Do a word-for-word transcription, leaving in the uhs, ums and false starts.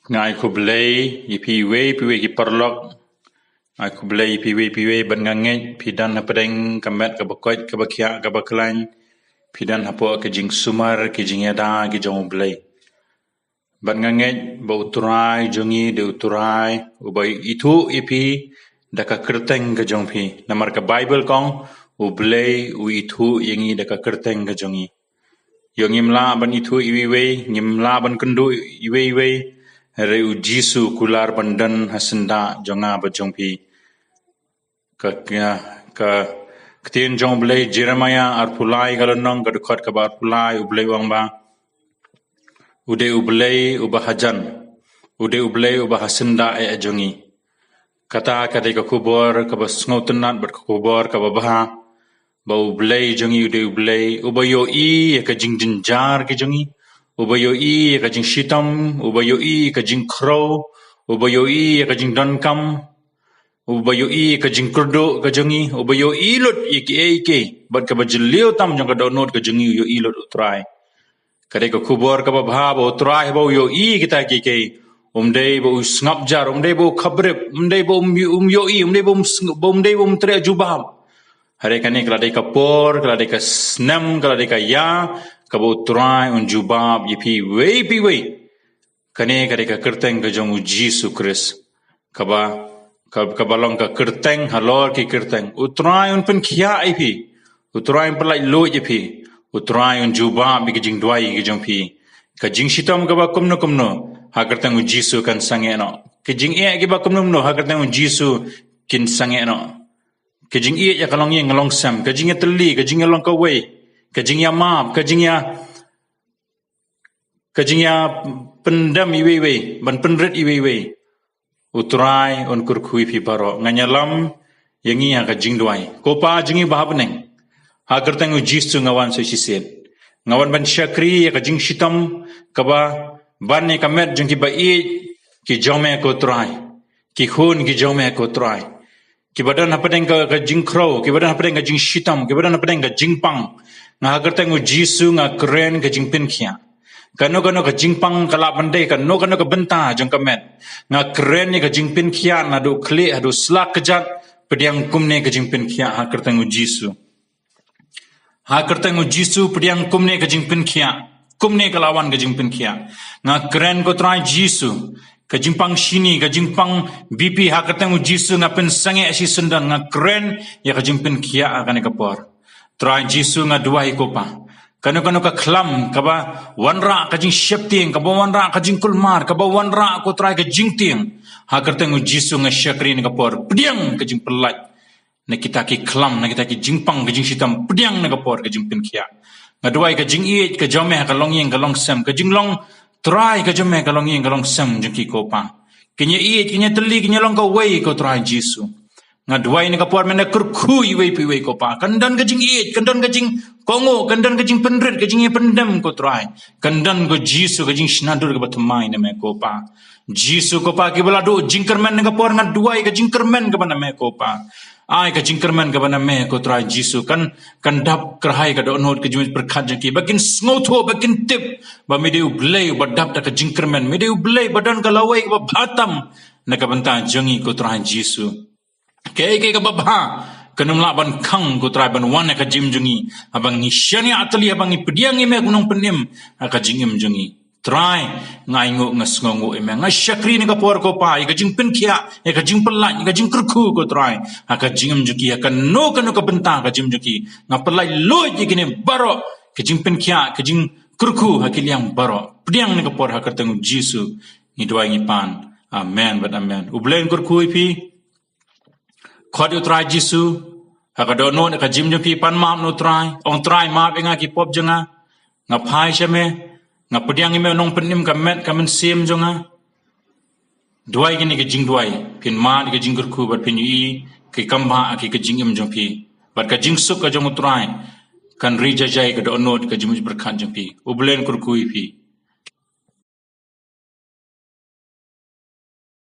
Nga ai khublei ïa phi iwei pa iwei ki paralok. Nga ai khublei ïa phi iwei pa iwei bad nga ngeit phi don hapdeng ka met kaba koit, kaba khiah, kaba khlaiñ. Phi don hapoh ka jingsumar, ka jingïada ka jong U Blei. Bad nga ngeit ba U Trai jong ngi dei U Trai uba ithuh ïa phi da ka kyrteng ka jong phi. Namar ka Baibl ka ong, U Blei u ithuh ïa ngi da ka kyrteng ka jong ngi. Ïoh ngim lah ban ithuh iwei iwei, ngim lah ban kynduh iwei iwei. Hynrei U Jisu u kular ban don ha syndah jong nga bad jong phi. Ka, ka, ka ktien jong U Blei, Jeremaïah arphew lai ka lynnong, ka dkhot kaba arphew lai, U Blei u ong ba u dei U Blei uba hajan, u dei U Blei uba ha syndah eh jong ngi. Kata ka dei ka khubor kaba sngewtynnat bad ka khubor kaba bha, ba U Blei jong ngi u dei U Blei uba ïohi ïa ka jingjynjar ka jong ngi, uba ïohi ïa ka jingshitom, uba ïohi ïa ka jingkhrew, uba ïohi ïa ka jingdonkam, uba ïohi ïa ka jingkyrduh ka jong ngi, uba ïohi lut ïa kiei kiei, bad kaba jylliew tam jong ka dohnud ka jong ngi u ïohi lut U Trai. Ka dei ka khubor kaba bha ba U Trai haba u ïohi kita kiei kiei, um dei ba u sngap jar, um dei ba u khabrip, um dei ba um, um ïohi, um dei ba um sng-, ba um dei ba um treh jubab. Hynrei kane ka la dei ka por, ka la dei ka snem, ka la dei ka ïa, kaba U Trai un jubab ïa phi iwei pa iwei. Kane ka dei ka kyrteng ka jong U Jisu Khrist. Kaba, ka, kaba long ka kyrteng halor ki kyrteng. U Trai un pynkhiah ïa phi. U Trai un pyllait luid ïa phi. U Trai un jubab ïa ki jingduwai ki jong phi. Ka jingshitom kaba kumno kumno, ha kyrteng U Jisu kan sangeh noh. Ki jingeh kiba kumno kumno, ha kyrteng U Jisu kin sangeh noh. Ka jingïeit ïa ka longïing ka longsem, ka jingïatylli, ka jingïalong kawei, ka jingïamap, ka jingïa, ka jingïapyndem iwei iwei, ban pynrit iwei iwei. U Trai un kyrkhu ïa phi baroh. Ngan ïalam ïa ngi ha ka jingduwai. Ko Pa jong ngi ba ha bneng, ha kyrteng U Jisu nga wan sa shisien. Nga wan ban shakri ïa ka jingshitom kaba ban ïa ka met jong kiba ïeit ki jong me ko Trai. Ki khun ki jong me ko Trai. Kiba don hapdeng ka, ka jingkhrew, kiba don hapdeng ka jingshitom, kiba don hapdeng ka jingpang. Nga ha kyrteng U Jisu nga kren ka jingpynkhiah. Kano kano ka jingpang ka lah ban dei, kano kano ka bynta jong ka met, nga kren ïa ka jingpynkhiah naduh khlieh haduh sla kjat, pdiang kumne ka jingpynkhiah ha kyrteng U Jisu. Ha kyrteng U Jisu, pdiang kumne ka jingpynkhiah. Kumne ka la wan ka jingpynkhiah. Nga kren ko Trai Jisu, ka jingpang shini, ka jingpang B P, ha kyrteng U Jisu nga pynsangeh shisyndon, nga kren ïa ka jingpynkhiah ha kane ka por. Trai Jisu nga duwai ko Pa, kano kano ka khlam kaba wanrah ka jingsheptieng, kaba wanrah ka jingkulmar, kaba wanrah ko Trai ka jingtieng, ha kyrteng U Jisu nga shakri na ka por, pdiang ka jingpyllait na kita ki khlam, na kita ki jingpang ka jingshitom, pdiang na ka por ka jingpynkhiah. Nga duwai ka jingïeit ka jong me ha ka longïing ka longsem, ka jinglong trai ka jong me ha ka longïing ka longsem jong ki ko Pa. Kin ïa ïeit, kin ïa tylli, kin ïa long kawei ko Trai Jisu. Nga duwai na ka por me na kyrkhu iwei pa iwei ko Pa. Kan don ka jingïeit, kan don ka jingkohnguh, kan don ka jingpynrit, ka jingïapyndem ko Trai. Kan don ko Jisu ka jingshna dur kaba thymmai na me ko Pa. Jisu ko Pa, kiba la duh jingkyrmen na ka por, nga duwai ka jingkyrmen kaba na me ko Pa. Ai ka jingkyrmen kaba na me ko Trai Jisu, kan, kan dap kyrhai ka dohnud ka jingmut pyrkhat jong ki, ba kin sngewthuh, ba kin tip ba me dei U Blei uba dap da ka jingkyrmen, me dei U Blei ba don ka lawei kaba bha tam na ka bynta jong ngi ko Trai Jisu. Kaei kaei kaba bha kan ym lah ban khang ko Trai ban wan ha ka jingim jong ngi, haba ngi shaniah tylli, haba ngi pdiang ïa me kum u nongpynim ha ka jingim jong ngi. Trai, nga ainguh, nga sngewnguh ïa me, nga shakri na ka por ko Pa ïa ka jingpynkhiah, ïa ka jingpyllait, ïa ka jingkyrkhu ko Trai ha ka jingim jong ki, ha kano kano ka bynta ka jingim jong ki. Nga pyllait luid ïa kine baroh, ka jingpynkhiah, ka jingkyrkhu ha ki liang baroh. Pdiang na ka por ha ka kyrteng U Jisu ngi duwai ngi pan. Amen bad amen. U Blei un kyrkhu ïa phi. Khot ïa U Trai Jisu ha ka dohnud, ha ka jingim jong phi, pan map na U Trai. Ong, Trai, map ïa nga ki pop jong nga. Nga phai sha me, nga pdiang ïa me u nongpynim ka met ka mynsiem jong nga. Duwai kine ki jingduwai, phin mad ïa ka jingkyrkhu bad phin ïohi ki kam bha ha ki, ka jingim jong phi. Bad ka jingsuk ka jong U Trai kan ri jai jai ka dohnud ka jingmut pyrkhat jong phi. U Blei un kyrkhu ïa phi.